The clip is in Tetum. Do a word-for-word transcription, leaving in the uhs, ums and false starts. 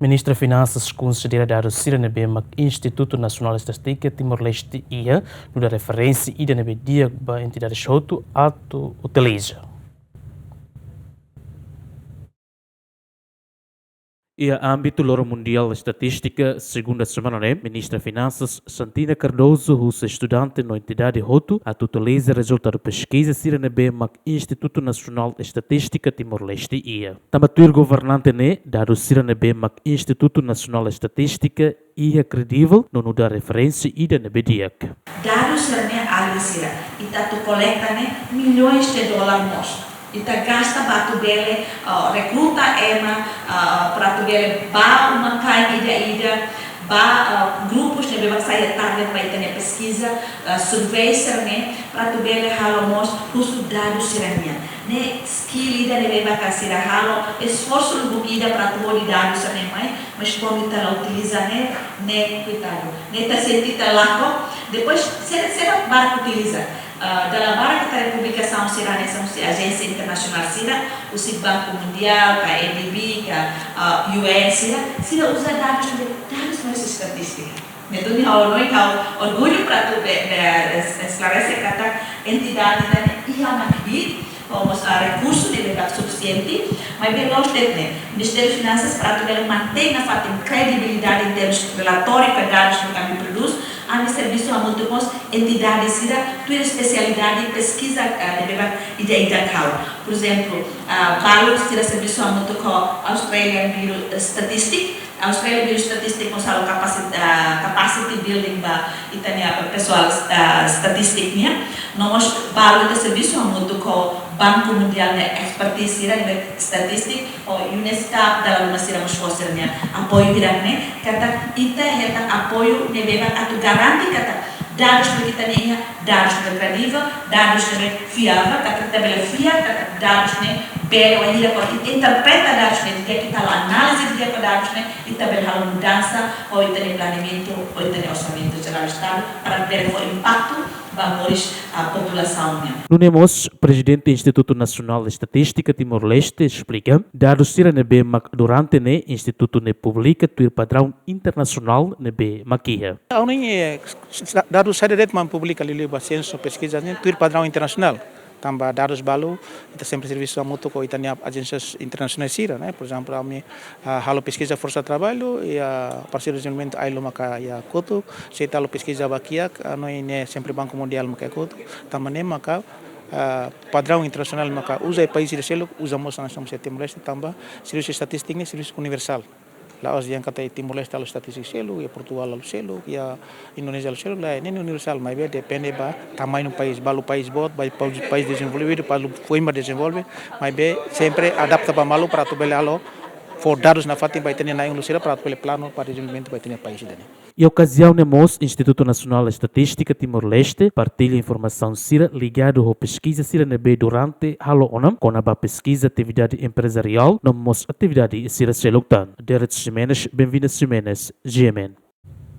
Ministra Finansas konsidera dadus sira ne'ebé mak Institutu Nasionál Estatístika Timor-Leste iha nu'udar referénsia ida ne'ebé di'ak ba entidades hotu atu utiliza. Iha ámbitu Loron Mundiál Estatístika, segunda semana ne'e, Ministra Finansas Santina Cardoso husu estudante no entidade hotu atu utiliza rezultadu peskiza sira ne'ebé mak Institutu Nasionál Estatístika Timor-Leste iha. Tanba tuir governante ne'e, dadus sira ne'ebé mak Institutu Nasionál Estatístika iha kredivel no nu'udar referénsia ida ne'ebé di'ak. Dadus sira-ne'e alin sira, ita atu kolekta ne'e milhões de dólar mós. Ita gasta ba atu bele, ah, rekruta ema, ah, para atu bele ba uma-kain ida-ida, ba, ah, grupus ne'ebé mak sai target ba ita-nia peskiza, ah, survey sira-ne'e, para atu bele halo mós husu dadus sira-nian. Ne'e skill ida ne'ebé mak sira halo, esforsu lubuk ida para atu hodi dadus sira-ne'e mai, mas kuandu ita la utiliza ne'e, ne'e koitadu. Ne'e ita sente ita lakon, depois sira, sira barak utiliza. Ah, dala barak ita-nia publikasaun sira hanesan husi ajénsia internasionál sira, husi Banku Mundiál, ka A D B, ka, ah, U N sira, sira uza dadus ne'ebé, dadus mais estatístika. Ne'e duni ha'u hanoin ha'u orgullu para atu be, be, es, esklarese katak entidade ida-ne'e iha mak bi, ou mós, ah, rekursu ne'ebé mak sufisiente, maibé la'ós de'it ne'e. Ministériu Finansas para atu bele mantein nafatin kredibilidade em termos relatóriu ka dadus ne'ebé ami prodús, ami servisu hamutuk ho entidade sira tuir espesialidade peskiza, ah, ne'ebé mak ida-idak halo. Por ezemplu, ah, balu sira servisu hamutuk ho Australian Bureau Statistic, Australian Bureau Statistic mós halo capacit-, ah, capacity building ba ita-nia pesoál, ah, statistik nian. No mós balu ita servisu hamutuk ho Banku Mundiál nia expertise sira ne'ebé statistik, ho UNESCO, dala ruma sira mós fó sira-nia apoiu hirak ne'e, katak ita hetan apoiu ne'ebé mak atu garante katak dadus ne'ebé ita-nia iha, dadus ne'ebé kredivel, dadus ne'ebé fiável, katak ita bele fiar katak dadus ne'e bele wainhira kuandu ita interpreta dadus ne'e di'ak, ita halo análize di'ak ba dadus ne'e, ita bele halo mudansa ho ita-nia planeamentu, ho ita-nia orsamentu jerál Estadu, para bele fó impaktu ba moris, ah, populasaun nian. Nune'e mós, Prezidente Institutu Nasionál Estatístika Timor-Leste esplika, dadus sira ne'ebé mak durante ne'e Institutu ne'e publika tuir padraun internasionál ne'ebé mak iha. Ha'u hanoin, eh, dadus saida de'it mak publika liuliu ba sensu, peskiza nian tuir padraun internasionál. Tanba dadus balu, ita sempre servisu hamutuk ho ita-nia ajénsia internasionál sira, ne'e. Por ezemplu, ami, ah, halo peskiza forsa traballu, iha parseiru dezenvolvimentu ILO maka iha kotuk, se ita halo peskiza ba kiak, ah, hanoin ne'e sempre Banku Mundiál maka iha kotuk, tanba ne'e maka, ah, padraun internasionál maka uza iha país sira seluk, uza mós hanesan Timor-Leste, tanba servisu estatístika ne'e servisu universál. La'ós dehan katak Timor-Leste halo estatístika seluk, iha Portugál halo seluk, iha Indonézia halo seluk, lae, ne'e universál, maibé depende ba tamañu país, balu país boot, ba país, país dezenvolvidu, balu foin mak dezenvolve, maibé sempre adapta ba malu para atu bele halo, fó dadus nafatin ba ita-nia na'in-ulun sira para atu bele planu ba dezenvolvimentu ba ita-nia país ida-ne'e. Iha okaziaun ne'e mós, Institutu Nasionál Estatístika Timor-Leste partilla informasaun sira ligadu ho peskiza sira ne'ebé durante halo ona, kona-ba peskiza atividade emprezariál, no mós atividade sira seluk tan. Derek Ximenes, Benvinda Ximenes, G M N.